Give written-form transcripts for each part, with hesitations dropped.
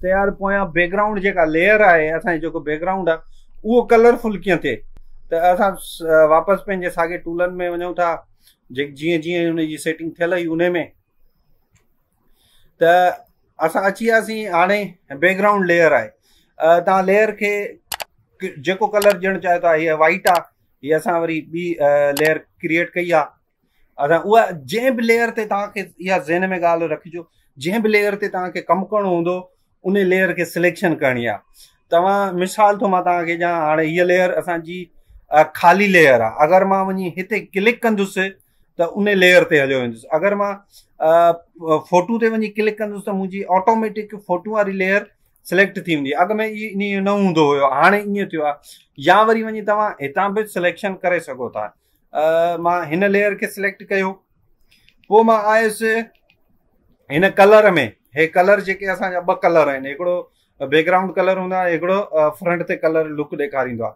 ته يار پويان بيڪ گرائونڊ جيڪا ليئر آهي اسان جو جيڪو بيڪ گرائونڊ آهي اهو ڪلرفل ڪيئن ٿئي. ته اسان واپس پنهنجي ساڳي ٽولن ۾ وڃون ٿا، جيئن جيئن ان جي سيٽنگ ٿيل هئي ان ۾، ته اسان اچي وياسين. هاڻي بيڪ گرائونڊ ليئر آهي، توهان ليئر کي جيڪو ڪلر ڏيڻ چاهيو ٿا، هي وائٽ آهي، هي اسان وري ٻي ليئر ڪريئيٽ ڪئي آهي. اسان اها جنهن به ليئر تي توهان کي اها ذهن ۾ ڳالهه رکجو، جنهن به ليئر تي توهان کي ڪم ڪرڻو هوندو ان ليئر کي سليڪشن ڪرڻي آهي. توهان مثال ٿو مان توهان کي ڏيان، هاڻي هيء ليئر اسان جي خالي ليئر آهي، اگر مان وڃي هتي ڪلڪ ڪندس ته ان ليئر تي هليو ويندس، اگر مان فوٽو تي وڃي ڪلڪ ڪندس ته منهنجي آٽوميٽڪ فوٽو واري ليئر سليڪٽ ٿي ويندي. اڳ ۾ ائين نه هوندو هيو، هاڻي ائين ٿيو آهي. يا وري وڃي توهان هتان به سليڪشن ڪري سگهو ٿا. مان هن ليئر کي سليڪٽ ڪيو، پوء مان آيس هن ڪلر ۾. هي ڪلر جيڪي اسان جا ٻه ڪلر آهن، هڪڙو بيڪ گرائونڊ ڪلر هوندو آهي، هڪڙو فرنٽ تي ڪلر لڪ ڏيکاريندو آهي.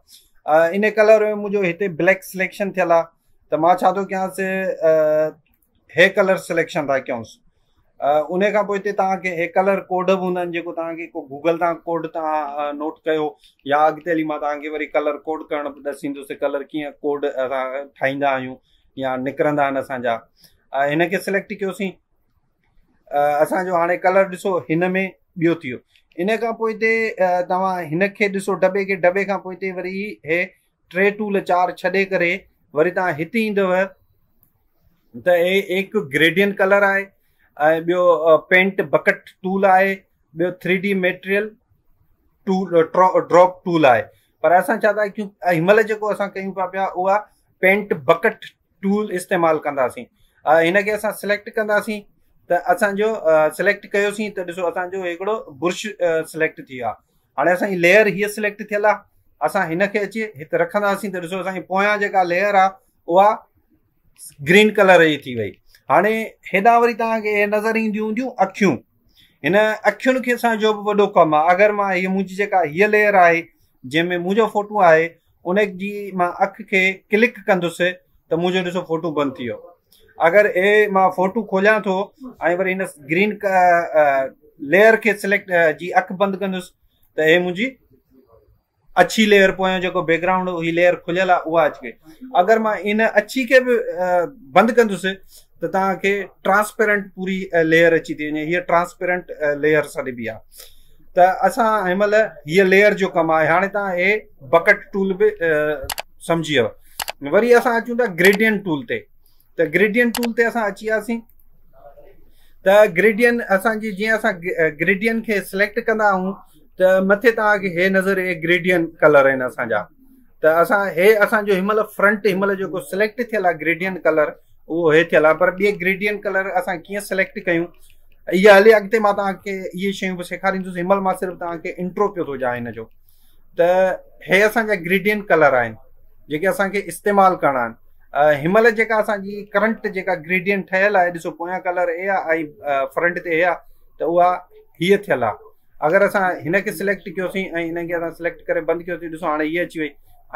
ان ڪلر ۾ منهنجو هتي بليڪ سليڪشن ٿيل آهي، ته مان ڇا ٿو ڪيانس، هي ڪلر سليڪشن ٿا ڪيونس. ان کان پوء هتي توهان کي هي ڪلر ڪوڊ به هوندا آهن، جيڪو توهان کي ڪو گوگل تان ڪوڊ توهان نوٽ ڪيو، يا اڳتي هلي مان توهان کي وري ڪلر ڪوڊ ڪرڻ به ڏسيندس، ڪلر ڪيئن ڪوڊ اسان ٺاهيندا آهيون يا نڪرندا آهن اسان جا. هن کي سليڪٽ ڪيوسين، اسان جو هاڻي ڪلر ڏسو هن ۾ ٻيو ٿي ويو. ان کان پوء هتي توهان هن کي ڏسو ڊٻي کي، ڊٻي کان پوء هتي وري هي ٽي ٽول چار ڇڏي ڪري وري توهان هتي ايندؤ ته هي هڪ گريڊين ڪلر آهي، ۽ ٻيو پينٽ بڪٽ ٽول آهي، ٻيو three D material tool drop tool آهي. پر اسان ڇا ٿا ڪيون، هن مهل جيڪو اسان ڪيون پيا پيا اها پينٽ بڪٽ ٽول استعمال ڪنداسين. هن کي اسان سليڪٽ ڪنداسين ته اسان جو سليڪٽ ڪيوسين ته ڏسو اسان جو هڪڙو برش سليڪٽ ٿي ويو آهي. هاڻي اسان جي ليئر هيء سليڪٽ ٿيل آهي، اسان هن کي اچي هت رکنداسين ته ڏسو اسان جي پويان جيڪا ليئر آهي اها گرين ڪلر جي ٿي وئي. هاڻي هيڏانهن وري توهان کي نظر اينديون هونديون اکيون، هن اکين کي اسان جو به وڏو ڪم آهي. اگر مان هيء منهنجي جيڪا هيء ليئر آهي جنهن ۾ منهنجو فوٽو آهي ان جي مان اک کي ڪلڪ ڪندس ته منهنجو ڏسو فوٽو بند ٿي ويو. اگر هي مان فوٽو کوليان ٿو ۽ وري هن گرين ليئر کي سليڪٽ جي اک بند ڪندس ته هي منهنجي اڇي ليئر پويان جيڪو بيڪ گرائونڊ هي ليئر کليل آهي اها اچي وئي. اگر مان ان اڇي کي به بند ڪندس ته توهان کي ٽرانسپيرنٽ پوري ليئر اچي ٿي وڃي. هيء ٽرانسپيرنٽ ليئر سڏبي آهي. ته اسان هن مهل هيء ليئر جو ڪم آهي. هاڻي توهان هي بڪٽ ٽول به سمجهي ويو. وري اسان اچون ٿا گريڊين ٽول تي. ته گريڊين ٽول تي اسان اچي وياسين ته گريڊين اسان جي جيئن اسان گريڊين کي سليڪٽ ڪندا آهيون ته مٿي توهان کي هي نظر هي گريڊين ڪلر آهن اسان جا. ته اسان هي اسان جو هن مهل فرنٽ هن مهل جيڪو سليڪٽ ٿيل آهي گريڊين ڪلر اهو هي ٿيل آهي، پر ٻئي گريڊين ڪلر اسان ڪيئن سليڪٽ ڪيون اها هلي اڳتي مان توهان کي اهي شيون به سيکاريندس. هن مهل مان صرف توهان کي انٽرو پيو ٿو ڏيان هن جو. ته هي اسان جا گريڊين ڪلر آهن جيڪي اسان کي استعمال ڪرڻا آهن. هن مهل جيڪا اسان جي ڪرنٽ جيڪا گريڊين ٺهيل آهي ڏسو پويان ڪلر هي آهي ۽ فرنٽ تي هي آهي ته اها هيء ٿيل آهي. اگر اسان هن کي سليڪٽ ڪيوسين ۽ هن کي اسان سليڪٽ ڪري بند ڪيوسين ڏسو هاڻي هيء اچي وئي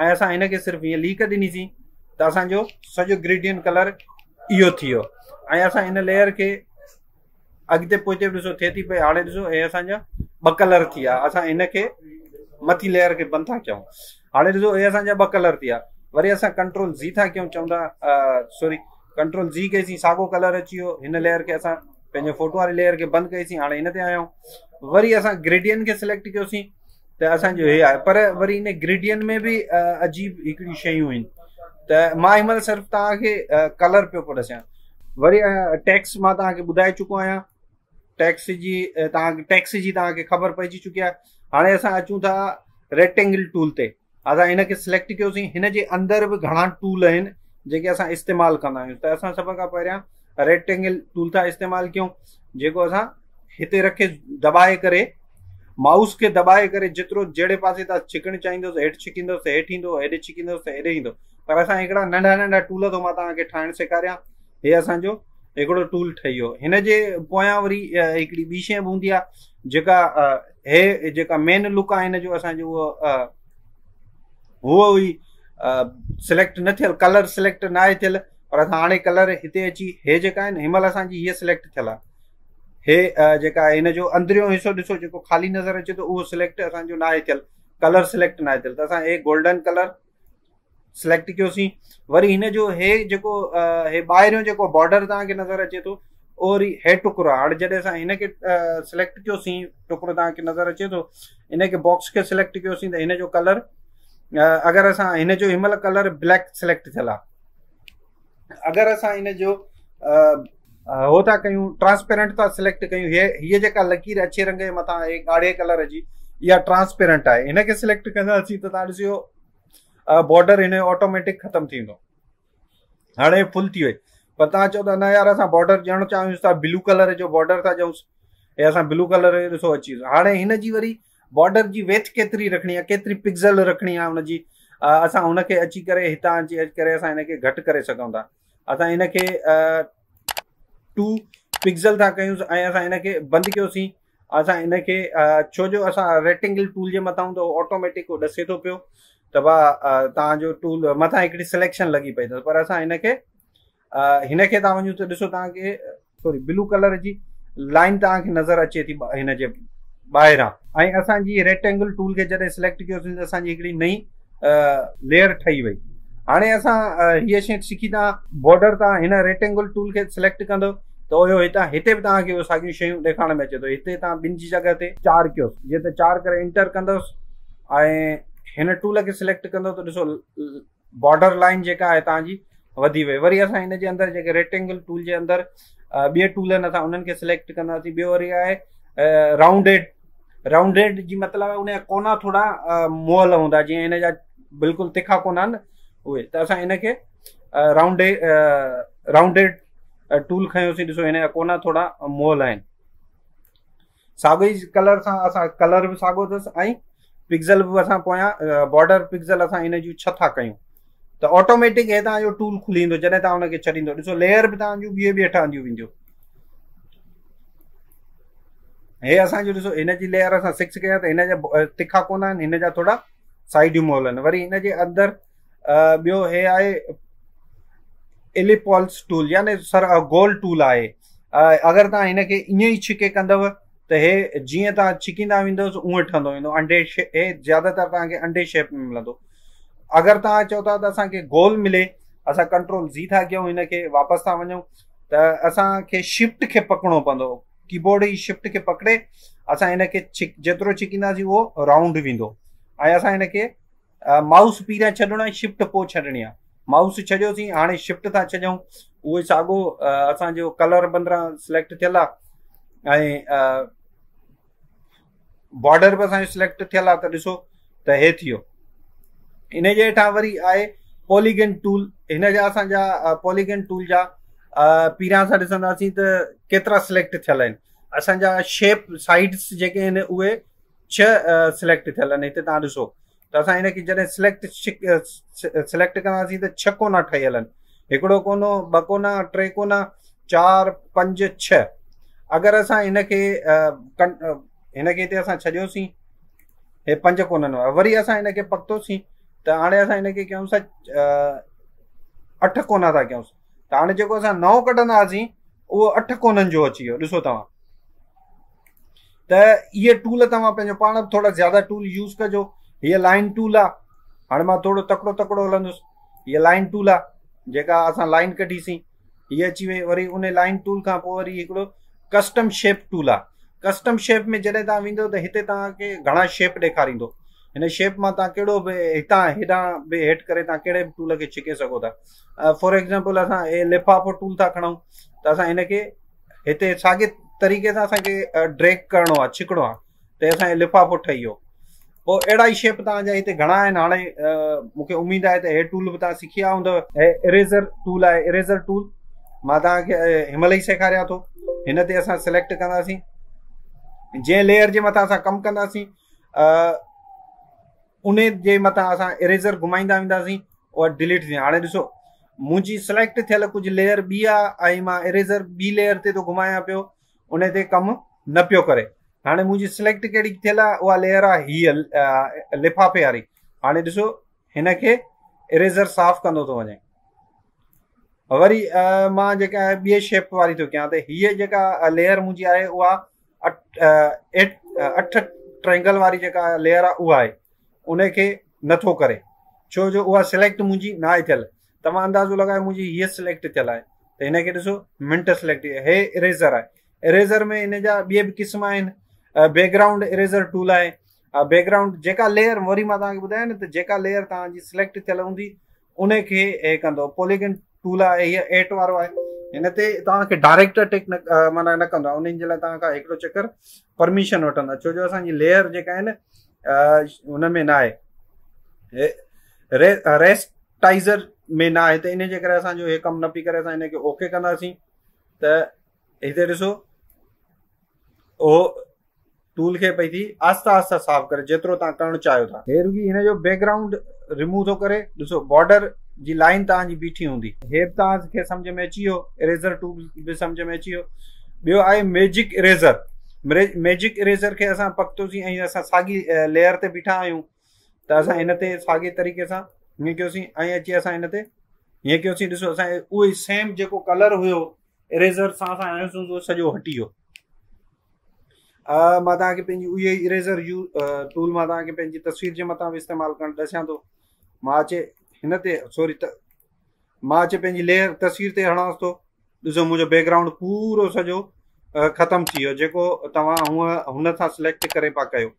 ۽ اسان هن کي صرف هيئن ليڪ ڏنيسين ته اسان جو سڄو گريڊين ڪلر اهو ٿي ويو. ۽ اسان هن ليئر کي اڳتي پوئتي به ڏسو ٿئي ٿي پئي. هاڻي ڏسو هي اسان جا ٻه ڪلر ٿي ويا. اسان هن کي مٿي ليئر کي بند ٿا ڪيون. هاڻي ڏسو هي اسان جا ٻه ڪلر ٿي ويا. وري اسان ڪنٽرول زي ٿا ڪيون، چون ٿا سوري ڪنٽرول زي ڪئيسين ساڳو ڪلر اچي ويو. هن ليئر کي اسان پنهنجي فوٽو واري ليئر کي بند ڪئيسين. هاڻي هن تي آيا آهيون، وري اسان گريڊين کي سليڪٽ ڪيوسين ته اسان جو هي آهي. پر وري هن گريڊين ۾ به عجيب هڪڙيون شيون آهن ته مان هن مهل صرف توهان کي ڪلر پيو پيو ڏسيان. وري ٽيڪس مان توهان کي ٻڌائي چڪو آهيان، ٽيڪس جي توهان کي ٽيڪس جي توهان کي خبر پئجي چڪي آهي. هاڻي اسان اچون ٿا ريڪٽينگل ٽول تي. اسان هن کي سليڪٽ ڪيوسين، هن جي اندر به گهڻا ٽول آهن جيڪي اسان استعمال ڪندا آهيون. ته اسان سڀ کان پهريان ريڪٽينگل ٽول ٿا استعمال ڪيون، جيڪو اسان هتي رکي دٻائي ڪري مائوس کي دٻائي ڪري جيترو جهڙي پاسي تان ڇڪڻ چاهيندوس هيٺ ڇڪيندوس ته هيٺ ايندو، هيڏي ڇڪيندوس ته هيڏي ايندو. پر اسان هڪڙا ننڍا ننڍا ٽول ٿو مان توهان کي ٺاهڻ سيکاريان. هي اسان جو هڪڙو ٽول ٺهي ويو. هن جي پويان وري هڪڙي ٻي شيء به هوندي آهي جيڪا هي جيڪا مين لڪ آهي هن جو اسان جو اهو هو ئي سليڪٽ نه ٿيل، ڪلر سليڪٽ نه آهي ٿيل. پر اسان هاڻي ڪلر هتي اچي هي جيڪا آهن هن مهل اسان جي هيء سليڪٽ ٿيل آهي. هي جيڪا هن جو اندريون حصو ڏسو جيڪو خالي نظر اچي ٿو اهو سليڪٽ اسان جو ناهي ٿيل، ڪلر سليڪٽ ناهي ٿيل، ته اسان هي گولڊن ڪلر سليڪٽ ڪيوسين. وري هن جو هي جيڪو هي ٻاهريون جيڪو بارڊر توهان کي نظر اچي ٿو اهو وري هي ٽڪرو آهي. هاڻي جڏهن اسان هن کي سليڪٽ ڪيوسين، ٽڪرو توهان کي نظر اچي ٿو، ان کي باڪس کي سليڪٽ ڪيوسين ته هن جو ڪلر اگر اسان هن جو هن مهل ڪلر بليڪ سليڪٽ ٿيل آهي، اگر اسان هن جو هو ٿا ڪيون ٽرانسپيرنٽ ٿا سليڪٽ ڪيون، هي جيڪا لڪير اڇي رنگ جي مٿان هي ڳاڙهي ڪلر جي اها ٽرانسپيرنٽ آهي، هن کي سليڪٽ ڪنداسين ته توهان ڏسو بارڊر هن جو آٽوميٽڪ ختم ٿي ويندو. هاڻي فل ٿي وئي، پر توهان چئو ٿا نه يار اسان بارڊر ڏيڻ چاهيون ٿا، بلو ڪلر جو بارڊر ٿا ڏيون، هي اسان بلو ڪلر جو ڏسو اچي ويو. هاڻي هن جي وري بارڊر جي ويٿ ڪيتري رکڻي آهي، ڪيتري پڪسل رکڻي آهي ان جي، اسان هن کي اچي ڪري هتان اچي ڪري اسان هن کي گهٽ ڪري سگهون ٿا. اسان هن کي 2 پڪسل ٿا ڪيون ۽ اسان هن کي بند ڪيوسين. اسان ان کي ڇو جو اسان ريڪٽينگل ٽول جي مٿان ته آٽوميٽڪ هو ڏسي ٿو پيو ته با توهان جو ٽول مٿان هڪڙي سليڪشن لڳي پئي اٿس، پر اسان هن کي هن کي تان وڃون ته ڏسو توهان کي سوري بلو ڪلر جي لائن توهان کي نظر اچي ٿي هن جي ٻاهران. ۽ اسان جي ريڪٽينگل ٽول کي جڏهن سليڪٽ ڪيوسين ته اسان جي هڪڙي نئين ليئر ٺهي وئي. هاڻي اسان هيء شيء سکي تان بارڊر تان هن ريڪٽينگل ٽول کي سليڪٽ ڪندو ته اهو هتان هتي به توهان کي اهو ساڳيون شيون ڏيکارڻ ۾ اچي ٿو. هتي توهان ٻن جي جڳهه تي 4 ڪيوس، جيئن ته 4 ڪري انٽر ڪندوس ۽ هن ٽول کي سليڪٽ ڪندو ته ڏسو بارڊر لائن جيڪا آهي توهان جي وڌي وئي. وري اسان هن جي اندر جيڪي ريڪٽينگل ٽول جي اندر ٻئي ٽول آهن اسان انهن کي سليڪٽ ڪنداسين. ٻيو وري آهي رائونڊيڊ، رائونڊيڊ جي مطلب آهي ان جا ڪونا ٿورا مئل هوندا، جيئن هن جا بلڪل تکا ڪونه آهن اهي، ته اسان هن کي رائونڊيڊ ٽول کنيوسين، ڏسو هن جا ڪونا ٿورا مئل آهن. ساڳئي ڪلر سان اسان ڪلر به ساڳو اٿس ۽ پڪسل به اسان پويان بارڊر پڪسل اسان هن جون 6 ٿا ڪيون ته آٽوميٽڪ هي توهان جو ٽول کلي ايندو جڏهن توهان هن کي ڇڏيندو. ڏسو ليئر به توهان جون ٻيون ٻيون ٺهنديون وينديون. هي اسان جو ڏسو هن جي ليئر اسان 6 ڪيا ته هن جا تکا ڪونه آهن، هن جا ٿورا سائيڊيون مول آهن. وري هن جي اندر ٻيو هي آهي اليپالس ٽول، يعني سر گول ٽول آهي. اگر توهان هن کي ائين ئي ڇڪي ڪندؤ ته هي جيئن توهان ڇڪيندا ويندؤ اونئن ٺهندو ويندو. انڊي هي زياده تر توهان کي انڊي شيپ ۾ ملندو. اگر توهان چئو ٿا ته اسان کي گول ملي، اسان ڪنٽرول زي ٿا ڪيون، هن کي واپس ٿا وڃون ته اسان کي شفٽ کي پڪڙڻو پوندو. ڪيبورڊ جي شفٽ کي پڪڙي اسان هن کي جيترو ڇڪينداسين اهو رائونڊ ويندو. ۽ اسان هن کي مائوس پهريان ڇڏڻو آهي، شفٽ پوء ڇڏڻي آهي. مائوس ڇڏيوسين، هاڻي شفٽ ٿا ڇڏيون، اهو ساڳو اسان جو ڪلر بندران سليڪٽ ٿيل آهي ۽ بارڊر به اسان جو سليڪٽ ٿيل آهي ته ڏسو ته هي ٿي ويو. ان جي هيٺان وري آهي پوليگن ٽول. هن جا اسان جا پوليگن ٽول جا پهريان اسان ڏسنداسين ته ڪيترا سليڪٽ ٿيل آهن. اسان جا شيپ سائيڊس جيڪي آهن اهي 6 سليڪٽ ٿيل آهن. هتي توهان ڏسو ته اسان هن کي جڏهن سليڪٽ ڪنداسين ته 6 ڪونا ٺهيل آهن، هڪڙو ڪونو، 2 ڪونا، 3 ڪونا، 4 5 6. اگر اسان هن کي هتي اسان ڇڏيوسين هي 5 ڪونن وارا، وري اسان هن کي پڪتوسين ته هاڻي اسان هن کي ڪيون ٿا 8 ڪونا ٿا ڪيون ته هاڻي جيڪو اسان نئون ڪڍنداسين اهو 8 ڪونن جو اچي ويو. ڏسو توهان ته اهي ٽول توهان پنهنجو پاڻ به ٿورا زياده ٽول يوز ڪجو. هيء لائن ٽول آ، هاڻي مان ٿورو تڪڙو تڪڙو هلندس. هيء لائن ٽول آ جيڪا اسان لائن ڪڍيسين، هيء اچي وئي. وري ان لائن ٽول کان پوء وري هڪڙو ڪسٽم شيپ ٽول آ. ڪسٽم شيپ ۾ جڏهن توهان ويندو ته هتي توهان کي گهڻا شيپ ڏيکاريندو. هن شيپ مان توهان ڪهڙو به هتان هيڏانهن به هيٺ ڪري توهان ڪهڙي به ٽول کي ڇڪي سگهو ٿا. فار ايگزامپل اسان هي لفافو ٽول ٿا کڻون ته اسان هن کي هتي ساڳي طريقي سان اسان کي ڊريگ ڪرڻو آهي، ڇڪڻو آهي ته اسان جو لفافو ٺهي ويو. پوء اهڙا ئي شيپ توهان جا هتي گهڻا آهن. هاڻي مون کي اميد آهي ته هي ٽول به توهان سکي ويا هوندؤ. هي اريزر ٽول آهي. اريزر ٽول مان توهان کي هن مهل ئي سيکاريان ٿو. هن تي اسان سليڪٽ ڪنداسين، جنهن ليئر جي مٿان اسان ڪم ڪنداسين ان جي مٿان اسان اريزر گهمائيندا وينداسين، اها ڊليٽ ٿي. هاڻي ڏسو منهنجي سليڪٽ ٿيل ڪجهه ليئر ٻي آ ۽ مان اريزر ٻي ليئر تي ٿو گهمايان پيو، ان تي ڪم نه پيو ڪري. هاڻي منهنجي سليڪٽ ڪهڙي ٿيل آ، اها ليئر آ هيء لفافي واري. هاڻي ڏسو هن کي اريزر صاف ڪندو ٿو وڃي. وري مان جيڪا آهي ٻي شيپ واري ٿو ڪيان ته هيء جيڪا ليئر منهنجي آهي اها 8 ٽرينگل واري جيڪا ليئر آهي اها آهي ان کي نٿو ڪري ڇو جو اها سليڪٽ منهنجي نه آهي ٿيل. توهان اندازو لڳايو منهنجي هيء سليڪٽ ٿيل آهي ته هن کي ڏسو منٽ سليڪٽ. هي اريزر آهي، اريزر ۾ ان جا ٻئي به قسم آهن. بيڪ گرائونڊ اريزر ٽول آهي. بيڪ گرائونڊ جيڪا ليئر، وري مان توهان کي ٻڌايان نه ته جيڪا ليئر توهان جي سليڪٽ ٿيل هوندي ان کي هي ڪندو. پوليگن ٽول آهي، هي 8 وارو آهي، هن تي توهان کي ڊائريڪٽ اٽيڪ نه معنيٰ نه ڪندو آهي، انهن جي لاء توهان کان هڪڙو چڪر پرميشن وٺندا، ڇو جو اسان جي ليئر جيڪا آهي نه هن ۾ نه آهي، ريسٽائزر ۾ نه آهي، ته ان جي ڪري اسان جو هي ڪم نه پئي ڪري. اسان هن کي اوڪي ڪنداسين ته هتي ڏسو اهو ٽول کي پئي ٿي آهسته آهسته صاف ڪري جيترو توهان ڪرڻ چاهيو ٿا. هي رڳي هن جو بيڪ گرائونڊ ريموو ٿو ڪري. ڏسو بارڊر جي لائن توهان جي بيٺي هوندي. هي به توهان کي سمجهه ۾ اچي ويو، اريزر ٽول به سمجهه ۾ اچي ويو. ٻيو آهي ميجڪ اريزر. ميجڪ اريزر کي اسان پڪتوسين ۽ اسان ساڳي ليئر تي بيٺا آهيون ته اسان هن تي ساڳي طريقي سان هيئن ڪيوسين ۽ اچي اسان هن تي هيئن ڪيوسين. ڏسو اسان اهو ئي سيم جيڪو ڪلر هيو اريزر سان اسان آيوسون اهو سڄو هٽي ويو. مان توهان کي پنهنجي اهي ئي اريزر يو ٽول مان توهان کي پنهنجي تصوير جي مٿان به استعمال ڪرڻ ڏسيان ٿو. مان اچي هن تي سوري ته مان اچي پنهنجي ليئر تصوير تي هڻانس ٿو. ڏسو منهنجو بيڪ گرائونڊ پورو سڄو ختم ٿي ويو جيڪو توهان هونء هن سان سليڪٽ ڪري پيا ڪيو.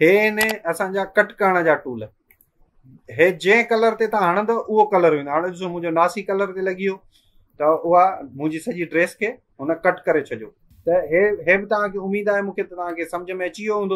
هي آهن اسان جا ڪٽ ڪرڻ جا ٽول. هي جنهن ڪلر تي توهان هڻندو اهو ڪلر ويندو. هاڻي ڏسو منهنجو ناسي ڪلر تي لڳي ويو ته اها منهنجي سڄي ڊريس کي هن ڪٽ ڪري ڇڏيو. ته هي به توهان کي اميد آهي مون کي ته توهان کي سمجهه ۾ اچي ويو هوندو.